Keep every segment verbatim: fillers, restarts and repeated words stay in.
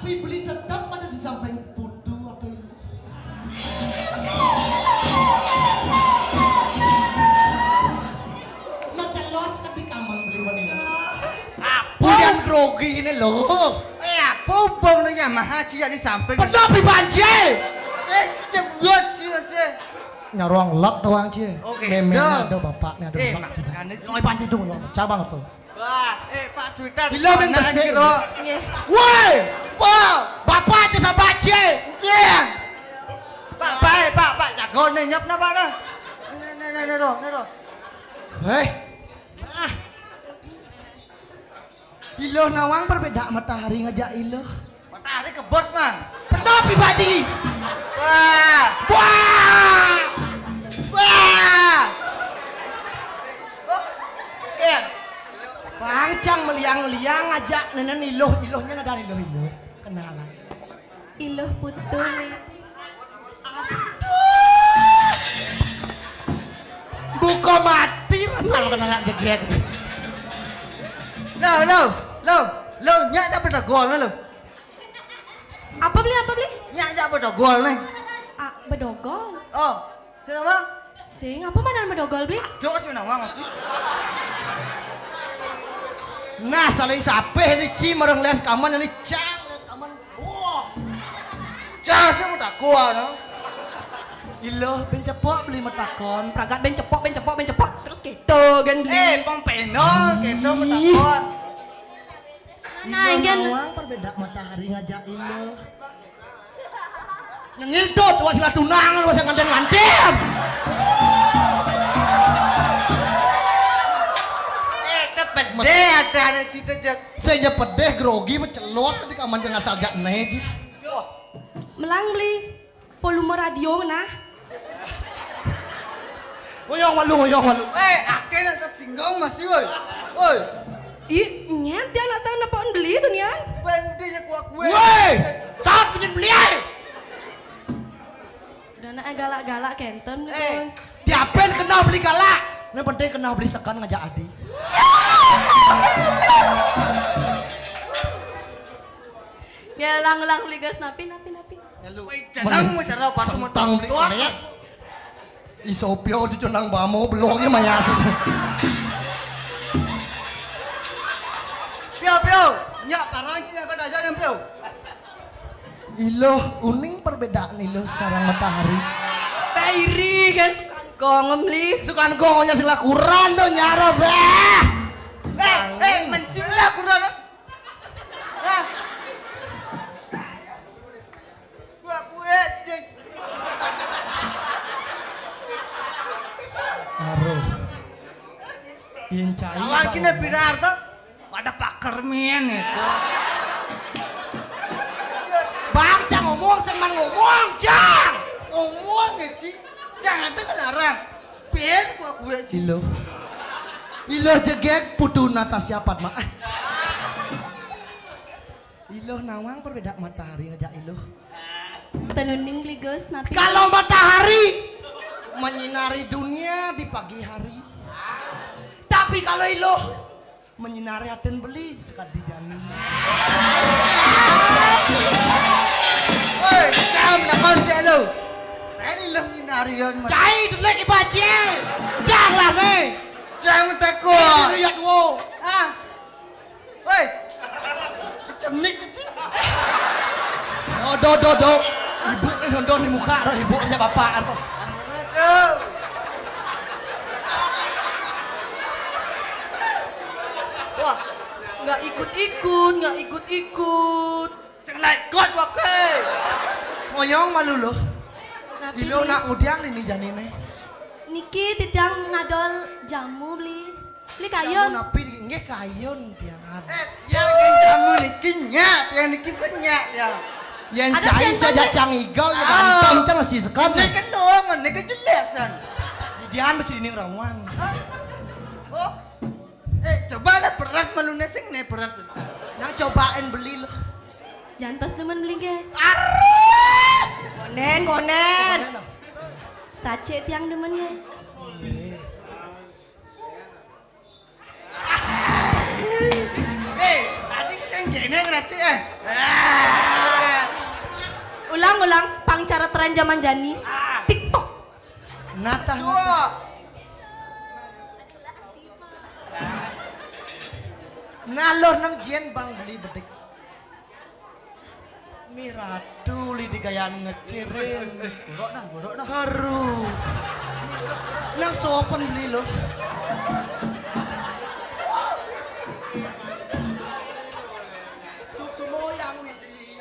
Beli tetep ada di samping putu atau ini. Nah, jelas kan di kamar beli wanita. Apa yang grogi ini loh? Eh, apa hubungnya Yamaha cia di samping? Betul, Bi Banci. Eh, cepat sih, sih. Nyarong lek doang, Ci. Oke. Memenya ada, bapaknya ada. Eh, makanya, Ci. Oi, Banci dong, lo cabang tuh. Wah, eh, Pak Suitan. Bila main mana, bersih. Ci, lo? Nggih. Woi! Wah, bapak aja sama Ci. Iya. Pak, baik, Pak, Pak, jago nih, nyap napa nih? Nih, nih, nih, nih, nih, nih. Hei. Ah. Iluh nawang perbeda matahari ngajak iluh. Matahari kebos, man. Betul, Bi Banci. Wah. Wah. Wah. Eh. Bang Cang meliang-liang ngajak nenen iluh, iluhnya ada iluh-iluh. Kenalan. Iluh putu nih. Aduh. Buka mati rasa lo kena anak jegrek. Lo, lo, lo, lo, nyak tak pernah gol lo. Apa beli, apa beli? Nyak tak pernah gol nih. Ah, bedogol. Oh, kenapa? Sing, apa mana bedogol beli? Aduh, sing nama maksud. Nah, saling sapeh ni Ci marang les kaman ni Cang les kaman. Wah. Cang sing mau takut no. Iluh ben cepok beli matakon. Pragat ben cepok, ben cepok, ben cepok. Terus kita gen beli. Eh, pang peno, kita mau takut. Nah, iluh ingin nawang perbeda matahari ngajak iluh. Nyengil tut, wah sing tunangan, wah sing nganten-nganten. Eh, tepede ada ada cita jek. Saya pedeh grogi mencelos ketika manjang asal jak neji. Melang beli volume radio nah. Oyong walu, oyong walu. Eh, akeh nak tersinggung masih, woi. Woi. Ih, nyet dia nak tahu nepok beli tu nian. Pendeknya kuak gue. Woi, saat punya beli ai. Udah nak galak-galak kenten, eh, Gus. Siapa yang kenal beli galak? Yang penting kenal beli sekan ngajak adi. Ya, ulang-ulang beli gas napi, napi, napi. Lalu, woi, jangan mau cara apa tuh, sentang beli tuak. Iso pio cucu nang bamo beloknya mayas. Pio, pio. Nyak parang cina kau aja yang pio. Iluh, uning perbedaan iluh sarang matahari. Tairi kan sukan gongem li. Sukan gongnya sila kuran tuh nyara bah. Eh, eh, mencim lah kuran. Ah. Gua kue, cicing. Aduh. Yang cai. Awal kena pirar tuh. Pada paker mien itu. Bang, jangan ngomong, jangan ngomong, jangan. Ngomong ya sih. Jangan ada ngelarang. Pien gua kue, cicing. Iluh. Iluh jegek putu Natasha Padma. Ah. Iluh nawang perbeda matahari ngajak iluh. Tenuning beli Gus, napi? Kalau matahari menyinari dunia di pagi hari. Tapi kalau iluh menyinari aten beli sekadi jani. Woi, jam lawan cek lu. Saya iluh menyinari on. Cai delek ibace. Jangan lah, nih. Jangan takut. Lihat wo. Ah. Woi. Cenik kecil. Oh, do, do, do. Ibu ni nonton di muka, do, ibu punya bapak, do. Aduh. Wah, nggak ikut-ikut, nggak ikut-ikut. Sing lekot wae. Moyong malu loh. Napi, iluh nak ngudiang ini janine. Niki titiang ngadol jamu beli. Beli kayun. Jamu napi nggih kayun tiang ada. Eh, yang jamu niki nyak, yang niki senyak ya. Yang ada cai saja cang igal ya. Ah. Bantam kan masih sekam. Ini kan doang, ini kan jelesan. Dian mesti ini rawan. Oh. Eh, coba lah beras malu nesing nih beras. Yang cobain beli loh. Jantos demen beli ke. Arre! Konen, konen. Racik tiang demen ya. Eh, tadi sing kene ngerti, eh. Ah. Ulang pang cara tren zaman jani. TikTok. Natah, natah. Nalor nang jien bang beli bedik. Miratu li digayan ngecirin. Borok dah, borok dah. Haru. Nang sopan beli lo. Suk semua yang widi.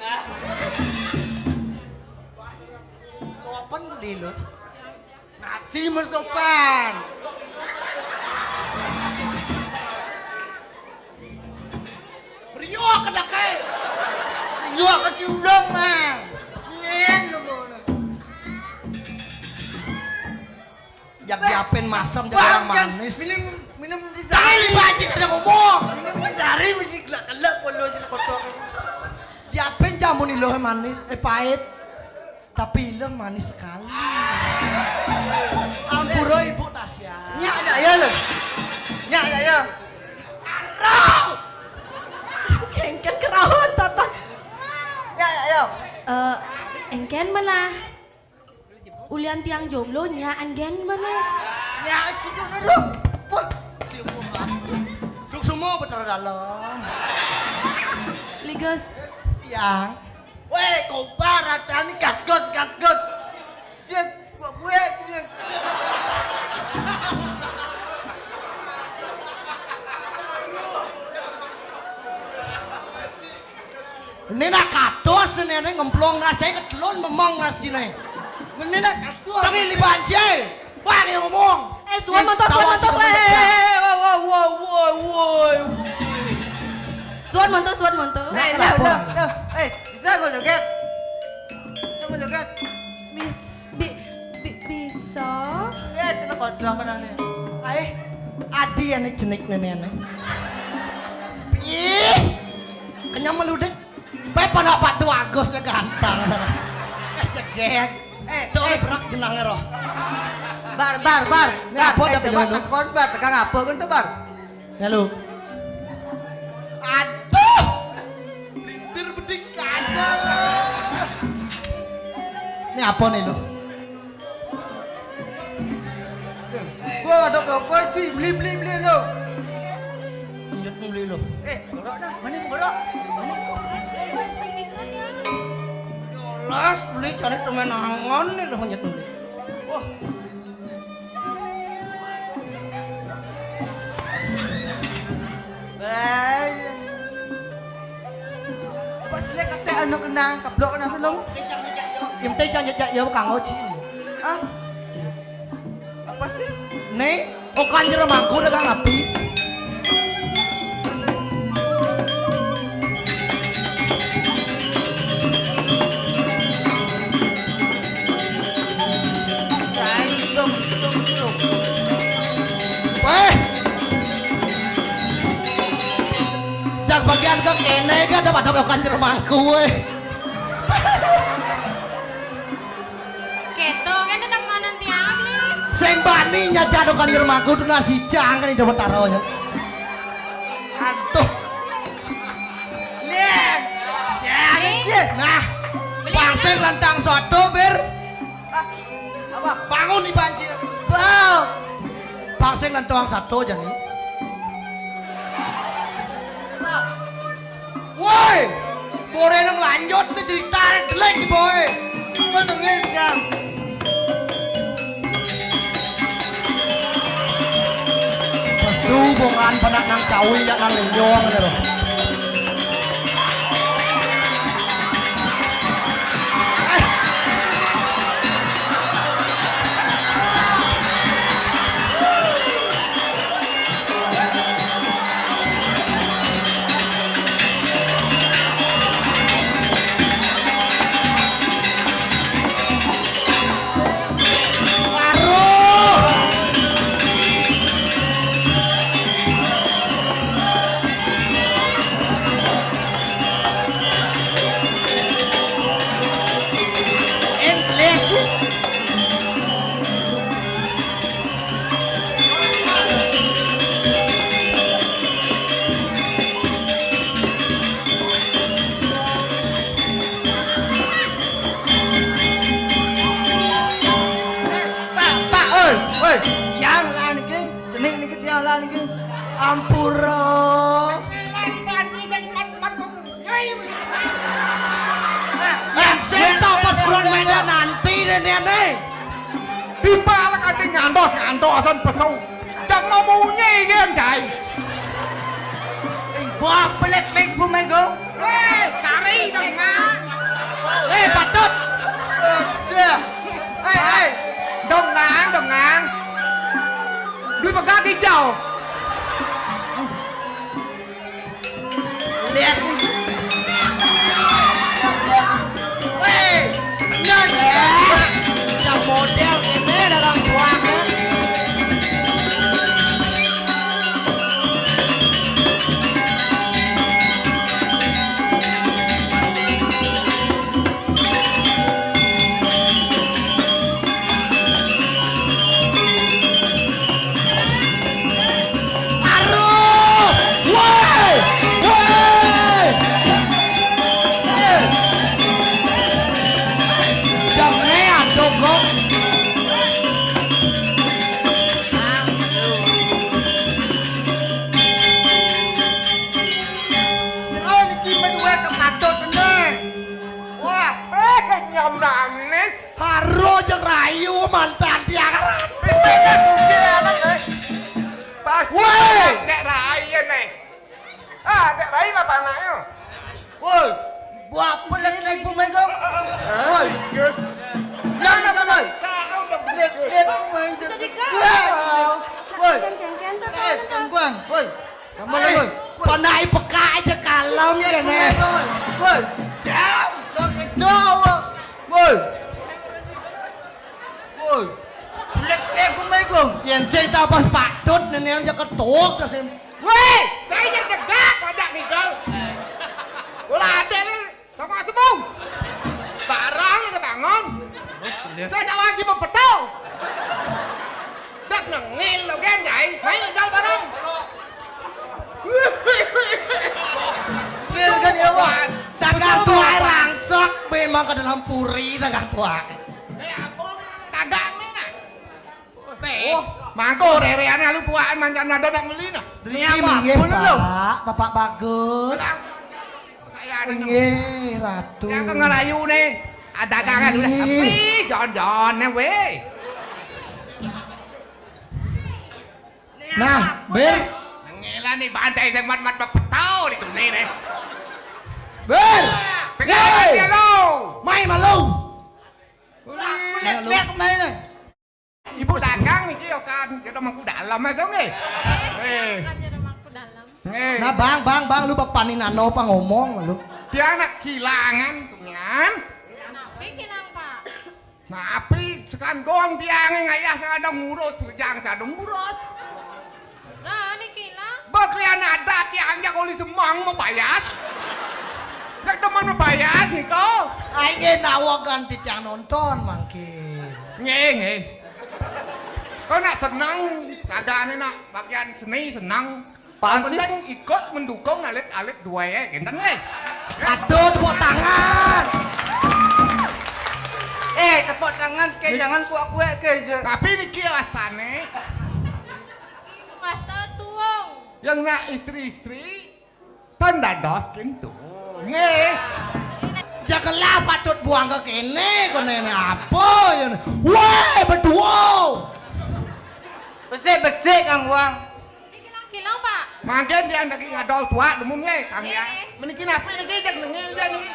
Sopan beli lo. Nasi mesopan. Rio kedake. Rio ke si ulung mah. Nyen lu. Jak diapin masem, jak orang manis. Minum, minum di sari. Jangan dibanci saja ngomong. Minum di sari mesti gelak-gelak polo aja kotor. Diapin jamu ni lo manis, eh pahit. Tapi ilem manis sekali. Ampura Ibu Tasya. Nyak aja ya lo. Nyak aja ya. Arau. Engken kerawan tata. Nyak aja ya. Eh, engken mana? Ulian tiang jomblo nya engken mana? Nyak aja dulu. Pun. Suk semua betul dalam. Ligas. Tiang. Weh, kobar rata ni gasgos, gasgos. Jet, buat buat je. Ini nak kados ini, ini ngemplong nasi ketelun memang nasi ini. Ini nak kados. Tapi li banci. Bang yang ngomong. Eh, suan montor, suan montor. Eh, woi, woi, woi, woi, woi. Suan montor, suan montor. Eh, lah, lah, lah. Eh, bisa kau joget? Coba joget. Bis, bi, bi, bisa. Eh, celek kodrak kan aneh. Ae, adi ane jenik nene ane. Ih, kenyang meludek. Pepan apa tuh Agus ya ganteng sana. Eh, jeget. Eh, tuh eh, berak jenangnya roh. Bar, bar, bar. Ini bar, apa eh, udah coba dulu? Tekon bar, tekan apa kan tuh bar? Ya lu. Aduh. Lintir bedik ada. Ini apa nih lu? Gua ada apa sih? Beli, beli, beli lu. Lanjut nih beli lu. Eh, gorok dah. Mana gorok? Mana? Las beli cari temen angon nih lu lanjut nih. Wah. Bae. Pas lihat kata anu kenang, keblok kenang selalu. Yang teh jangan jejak ya kang Oji. Ah? Apa sih? Nih, okan jero mangku dagang api. Weh. Jak bagian ke kene ke ada pada bukan jermangku weh. Keto kan ada mana tiang li. Sing bani nyajak bukan jermangku tuh nasi jang kan itu betaro ya. Aduh. Lihat. Ya, lihat. Nah, pangsing lentang soto bir. Ah, apa? Bangun nih banjir. Bang. Pangsing lentang soto aja nih. Woi, boleh nang lanjut nih cerita jelek nih boy. Gua dengerin jam. Pesu bongan penak nang cawi ya nang lenyong lho. Ampura. Ngilangi panci sing mat-mat munyi. Nah, yen sing tak pas kurang mainnya nanti dene. Dipalek ati ngantos-ngantosan pesu. Jam mau munyi iki, Jai. Wah, pelit ning bumi, Gong. Hei, cari dong, Ngang. Hei, patut. Dah. Hei, hei. Dong, Ngang, dong, Ngang. Duit pegang hijau. Lihat. Weh, bener ya. Yang model ini orang tua. Aduh! Woi! Woi! Eh! Jangan ya, dogok. Kira niki medue kepatut ne. Wah, eh, kenyam manis. Haro jeung rayu mantan tiang rat. Pasti woi, Dek Rai ne. Ah, Dek Rai apa anaknya? Woi, buah pelet lagi pemain kau. Woi, yes. Jangan apa, woi. Lihat, lihat pemain tu. Tadi kau. Woi. Kan, kan, kan, tak tahu, eh, tak tahu. Tungguan, woi. Tambah, eh, woi. Panai peka aja kalem ya, nih. Woi. Jam, sakit jauh. Woi. Woi. Lek, lek, Assalamualaikum. Yen sing tak pas patut, nenek aja ketuk, terus. Woi, saya jadi degak, pajak nih, Gal. Bola ada nih. Sama semua. Barang aja bangun. Saya tak lagi mau betul. Dak nengil lo, Gen, jai. Ayo, Gal, barang. Iya, kan, ya, Bang? Dagang tuai rangsek, memang ke dalam puri, dagang tuai. Eh, apa? Dagang nih, nah. Oh, mangko rereane lu tuaan mancan nada nak meli nah. Niki apa? Nggih, Pak. Bapak bagus. Saya nggih, Ratu. Yang ngerayu nih. Ada kangen udah. Ih. Tapi jon-jone weh. Nah, Bir. Ngelan nih bantai sing mat-mat bepetau di tune nih. Bir. Pegang dia lo. Mai malu. Lah, lihat, lihat kembali nih. Ibu dagang niki ya kan, kita mangku dalam aja nggih. Eh. Kan jadi mangku dalam. Nggih. Nah, Bang, Bang, Bang, lu bapani nano apa ngomong lu? Dia anak kilangan, Tungan. Napi kilang, Pak? Napi sekan gong tiange ngayah sadang ngurus, rejang sadang ngurus. Nah, niki lah. Baklian adat tiang jak oli semang mau payas. Jak teman mau payas niko. Ai nggih nawa ganti tiang nonton mangkin. Nggih, nggih. Kau nak senang, ragane nak bagian seni senang. Apaan sih? Yang penting ikut mendukung alit-alit dua ya, genten nggih. Aduh, tepuk tangan. Eh, tepuk tangan ke, jangan kuak-kuak ke je. Tapi niki wastane. Wasta tuung. Yang nak istri-istri, kan dados kintu. Nggih. Jagelah patut buang ke kene, kene ini apa ya? Weh, berdua. Besik-besik, Kang Wang. Ini kilang-kilang, Pak. Mangkin dia lagi ngadol tuak, demun nggih, Kang ya. Nggih. Meniki napi niki, cek nengil dia niki.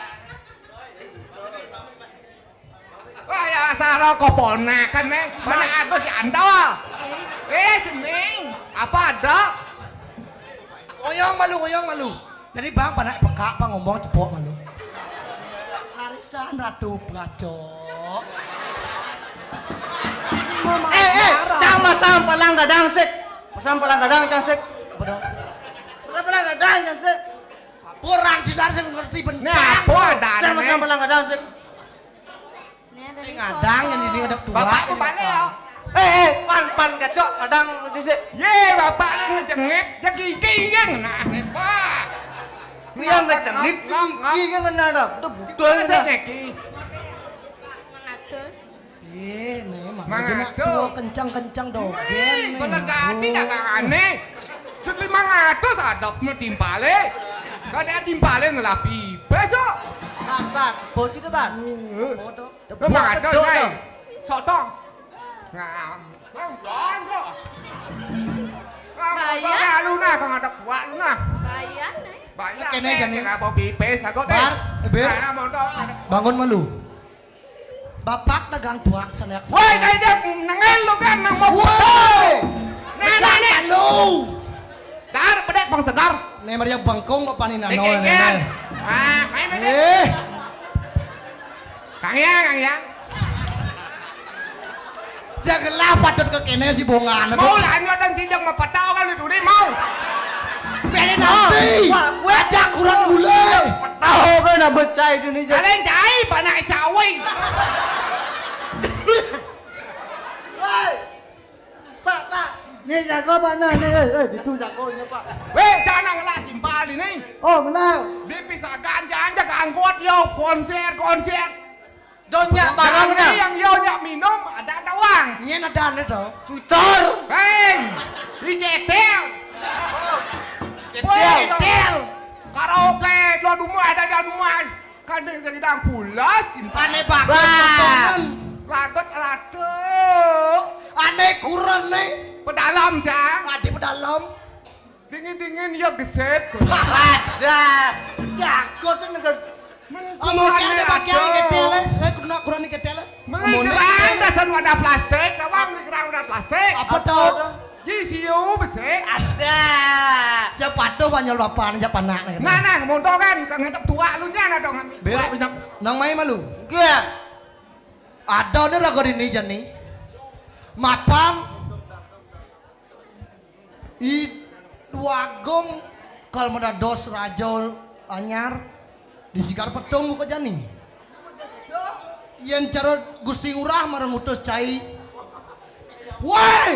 Wah, ya, asal keponakan, eh. Mana aku si Andol? Eh, Jening. Apa ada? Oyong malu, oyong malu. Jadi, Bang, panak pekak, Bang, ngomong cepok malu. Larisan Ratu Pelacok. Eh, eh, cang masang palang gadang, sik. Masang palang gadang, cang, sik. Apa dong? Masang palang gadang, cang, sik. Kurang sidar sing ngerti bencang. Nah, apa adane? Cang masang palang gadang, sik. Sing ngadang yang ini ada tua. Bapakku balik ya. Eh, eh, pan, pan kacok, kadang dhisik. Ye, bapak lu ngejengit, ya gigi yang nah, wah. Yang ngejengit, gigi yang kena dah. Itu budol dah. Iki. Mangatus. Eh, nih, Mang Ado. Tua kencang-kencang dogen. Bener gati dagangane. Limang atus adep timpale. Kadek timpale ngelah pipis kok. Bang, bang, bocil tuh, Bang. Bodoh. Limang atus, Bodoh, eh. Bang. Sok tong. Ngam. Bang, bang, kok. Bang, Bayar. Bang, lu nah, kang ada kuat lu nah. Bayar, nih. Bayar, Kene eh, jani. Kena bau pipis, takut, eh. Bar, eh, Ber. Karena mondok. Bangun malu. Bapak dagang tuak saneak. Woi, kayak dia nengel lu kan, nang mau. Woi! Nah, nah, nah. Lu. Dar, pedek Bang Segar. Nih, Maria bengkong bapak ni nano. Dikengken. Nih. Ah, main, main, main. Eh. Kang Yang, Kang Yang. Jagalah patut ke kene si bongan. Mau lah, nyo dan cijang mah patau kan itu ni, mau. Beri nanti. Wah, gue ajak kurang mulai. Patau kan nak becai itu ni. Kalian jai, panak cawe. Hei. Pak, Pak. Ni jago mana ni? Eh, eh, itu jagonya, Pak. Weh, jangan ngelah timpal ini. Oh, benar. Di pisagan, jangan jaga angkot, yo, konser, konser. Donyak barang dah. Yang yo nyak minum, ada doang. Nyen ada ane to. Cucor. Hei, di ketel. Ketel. Weh, ketel. Karaoke, lo rumah ada di rumah. Kandeng segidang pulas. Ane bagus potongan. Lagot latuk. Ane kurang nih. Pedalam, Jang. Adi pedalam. Dingin-dingin ya geset. Ada. Jago tuh negara. Amun ane ane pakai ada. Ketel, eh, kena kurang ketel. Mending gerang dasan wadah plastik, tawang di gerang wadah plastik. Apa tau? Ji siu besik. Ada. Ya patuh banyak lapan, ya panak nih. Nah, nah, motor kan, kang ngetep tua lu nya, nah, dong. Berak, nang main malu. Enggak. Ada nih raga dini jani. Mapan. I Dwagung kalau mendados raja anyar di Sigar Petung kok jani. Yen cara Gusti Ngurah marang mutus cai. Woi!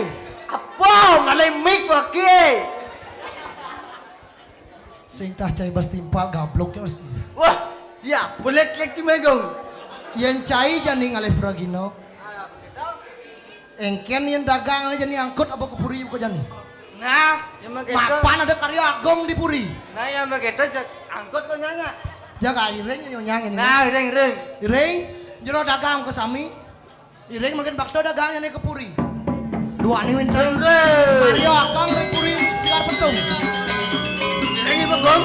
Apa? Ngalih mik lagi. Sing tah cai bas timpal gablok ya, Mas. Wah, dia boleh klik di megung. Yen cai jani ngalih pragina. Engken yen dagang jani angkut apa ke puri apa jani? Nah, yang begitu. Mapan ada karya agung di puri. Nah, yang begitu, jak angkut kok nyanya. Jaga iring nyonyang ini. Nah, iring, iring. Iring, jero dagang ke sami. Iring mungkin bakso dagang ini ke puri. Dua ni winter. Iring. Karya agung di puri, Sigar Petung. Iring itu, Gong.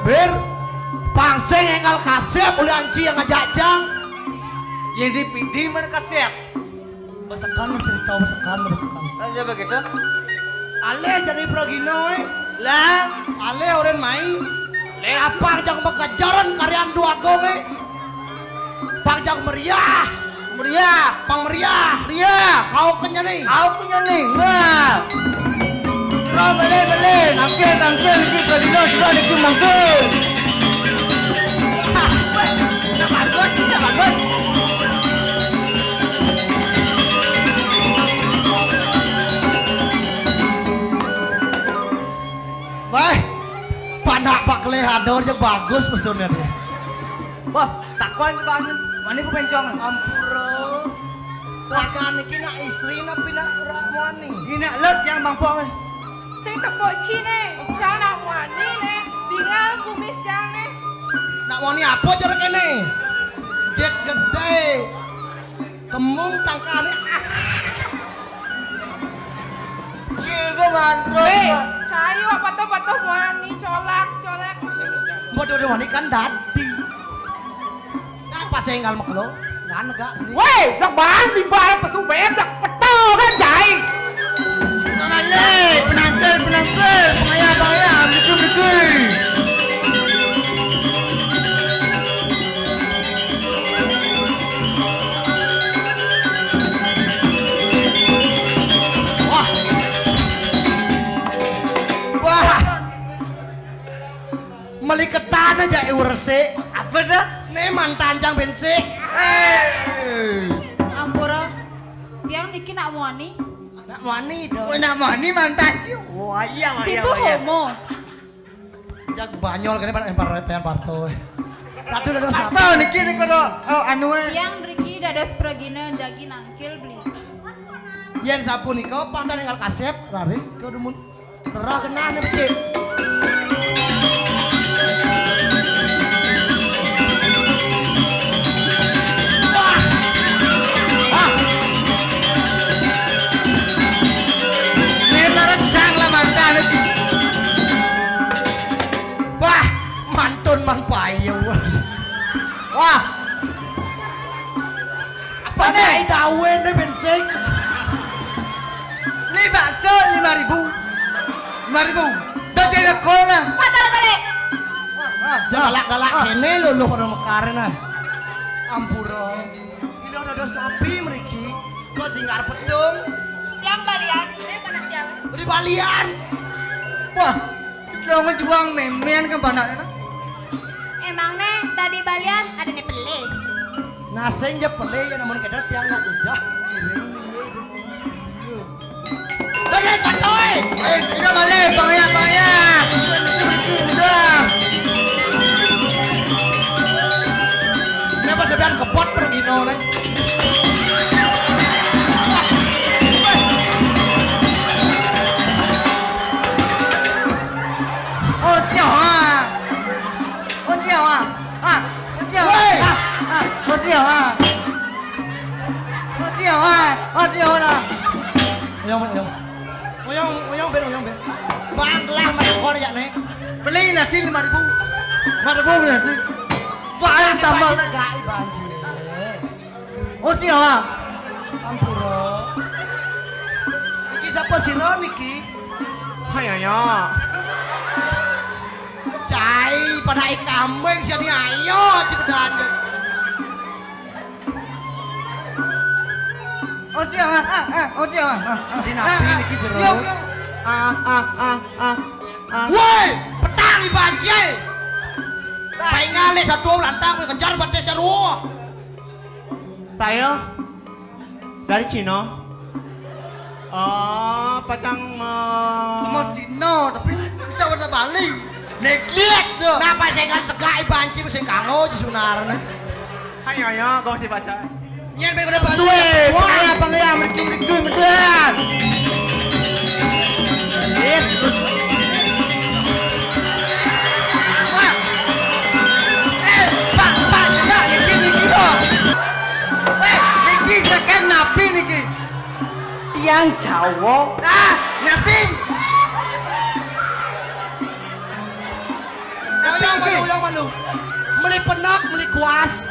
Bir, pang sing enggal kasep oleh anci yang ngajak jang. Yang di pidi mana kasep? Besekan cerita besekan, besekan. Aja begitu. Alih jadi pragina, eh. Lah, alih orang main. Leh. Apa jang bekejaran karyan dua gong, eh. Pang jang meriah. Meriah. Pang meriah. Meriah. Kau kenyani. Kau kenyani. Nah. Bro, beli, beli. Nangke, nangke, lagi pragina, sudah lagi mangke. Hah, weh. Dah bagus, dah bagus. Wah, panak Pak Kelih ada aja bagus pesunnya dia. Wah, takon Bang. Mani ku pencong. Ampura. Rakan niki nak istri napi nak ra muani? Ini nak lut yang Bang Pok. Sing tepuk cine, cang nak muani ne, tinggal kumis cang ne. Nak muani apa cara kene? Jet gede. Kemung tangkane. Ciga mandro. Hei, cayu apa tuh, apa tuh muani, colak, colak. Bodoh deh, wani kan dadi. Apa senggal makelo? Ngan gak? Weh, nak bang di bal pesu bem tak peto kan, cai. Pengantin, pengantin, pengaya, pengaya, betul, betul. Wah. Wah. Meliketan aja, eh, resik. Apa dah? Né mantan cang bénsik. Ampura. Tiang niki nak muani. Nak muani dong. Oh, nak muani mantan. Wah, iya, wah, iya, situ wah, iya. Homo. Jak banyol kéné pan empar-emperan parto. Ratu dados apa niki, niki, oh, anu, eh. Tiang niki dados pragina jagi nangkil beli. Yén sapunika pantan énggal kasép, raris ké dumun. Roh genah né becik. Wah. Wah. Né larang jang lah mantan iki. Wah, mantun man payu. Wah. Apa né? Dawén né bénsik. Beli bakso lima ribu. Lima ribu. Dadi lekol lah. Batal balik. Wah, wah, galak-galak kéné lho, lho, pada mekar nah. Ampura. Ila dados napi mriki? Kok sing arep pedung? Tiang balian, eh, panas jalan. Beli balian. Wah, lo ngejuang mémén ke panaknya. Emang né tadi balian ada né pelé. Nah, sing ja pelé ya namun kéné tiang nak jejah. Iring. Pelé patoy. Eh, sudah balik, Bang ya, Bang ya. Sudah. Kenapa sampean kepot pergi nol, eh? Oh, siapa? Woi. Oyong, oyong. Oyong, oyong, ben, oyong, ben. Bang, gelah, Mas, kor, ya, Nek. Beli nasi lima ribu. Lima ribu beli nasi. Wah, tambah. Enggak, Ibu Anji. Oh, siapa? Ampura. Iki sapa sira niki? Hai, ya. Cai, pada kambing sini ayo, cepetan. Oh, siapa? Ah, ah, oh, siapa? Ah, ah. Di napi niki jero? Yo, yo. Ah, ah, ah, ah, ah. Woi, petang ibanci. Baik ngalih satu lantang kejar batis seru. Saya dari Cina. Oh, pacang, eh, Mas Cina, tapi bisa bahasa Bali. Neglek tuh. Napa saya nggak tegak ibanci sing kanggo di sunarne? Ayo, ayo, gua masih baca. Nyén ben kena baca. Suwe, pengaya, pengaya, mriki, mriki, medan. Yes. Pak. Eh, Pak, Pak, ya, niki, niki, kok. Eh, niki, seken napi niki? Tiang Jawa. Ah, napi? Oyong malu, oyong malu. Meli penak, meli kuas.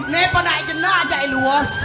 Né penak jenak aja iluas.